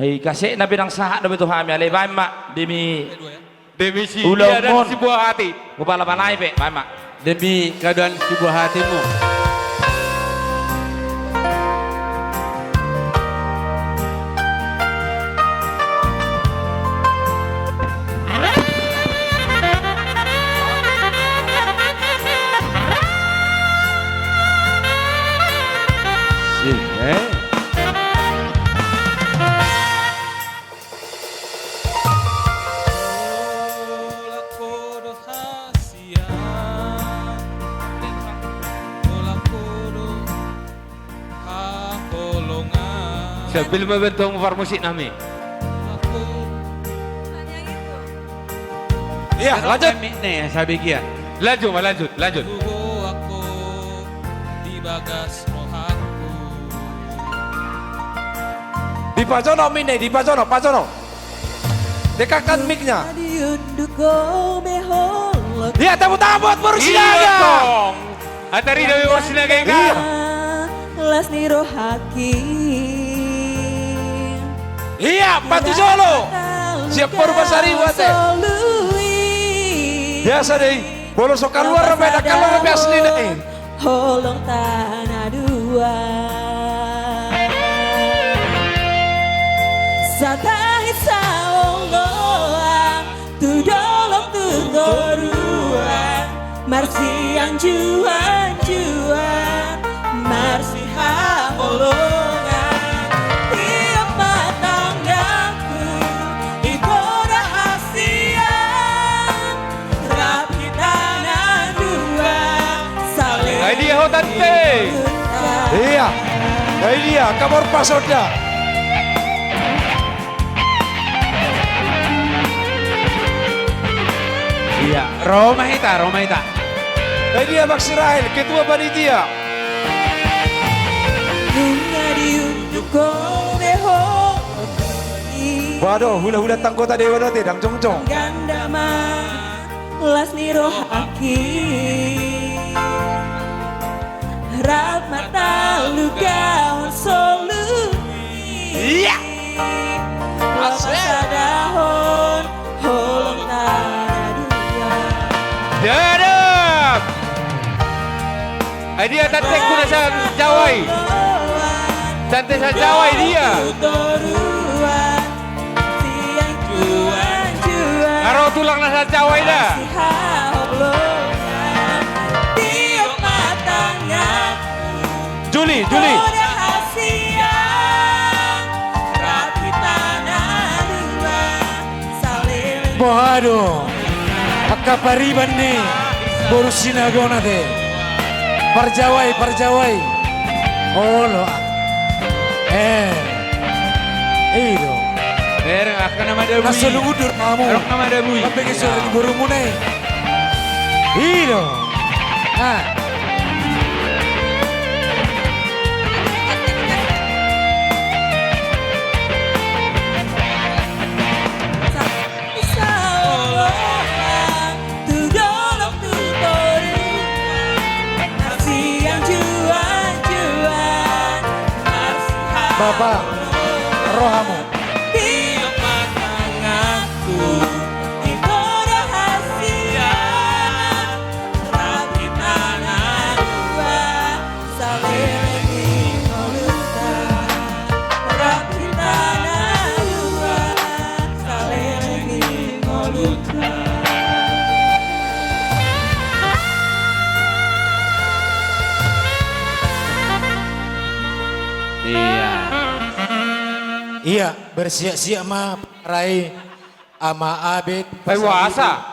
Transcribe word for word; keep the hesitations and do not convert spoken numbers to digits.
Ai kasena pe ndang sahat dope tu hami, alai baen ma demi, demi si ulaon dia dan on. Si buah hati. Hupala panai pe, baen ma. Demi keadaan si buah hatimu. Sambil membantu parmusik nami. Iya, lanjut. Lanjut, lanjut, lanjut. Dipajonok mic-na, dipajonok, pajonok. Dekatkan mic-nya. Iya, tepuk tangan buat Boru Sinaga. Iya, tong. Hatari da be Boru Sinaga, kan? Iya. Las ni rohangki. Iya, patu jolo. Siap Boru Basari, buat e. Biasa deh. Bolo so kaluar, apa eda kaluar, apa asli deh. Holong tanah dua. Satahi saoloan, tu dolok tu toruan, marsianjuan juan, marsihaholongan. Tiop ma tanganku, ingkon rahasia. Ai dia ho tante. Iya. Ai dia, kabar pasonda. Iya, ro ma hita, ro ma hita. Ai dia Bang Sirahel, ketua panitia. Nunga diunjuk ho be ho. Waduh, hula-hula anggota dewan ate, dang jongjong. Ganda ma. Las ni rohangki. Rap ma talu gaon solu. Iya. Asik. Sadahon holong tanah dua. Dadap. Ai dia tante ku na sa Jawa i. Tante sa Jawa i dia. Aro tulang na sa Jawa i da. Juli, Juli. Boha do angka pariban ni boru Sinaga on ate. Parjawa i, parjawa i. Olo. Eh. I do. Bereng angka na madabu i. Na so lungun do hamu. Angka na madabu i. Pambege sore ni borumuna i. I do. Ah. Bapa, ro hamu. Iya. Iya, bersiap-siap ma, rai. Ama Abed. Paiwasa.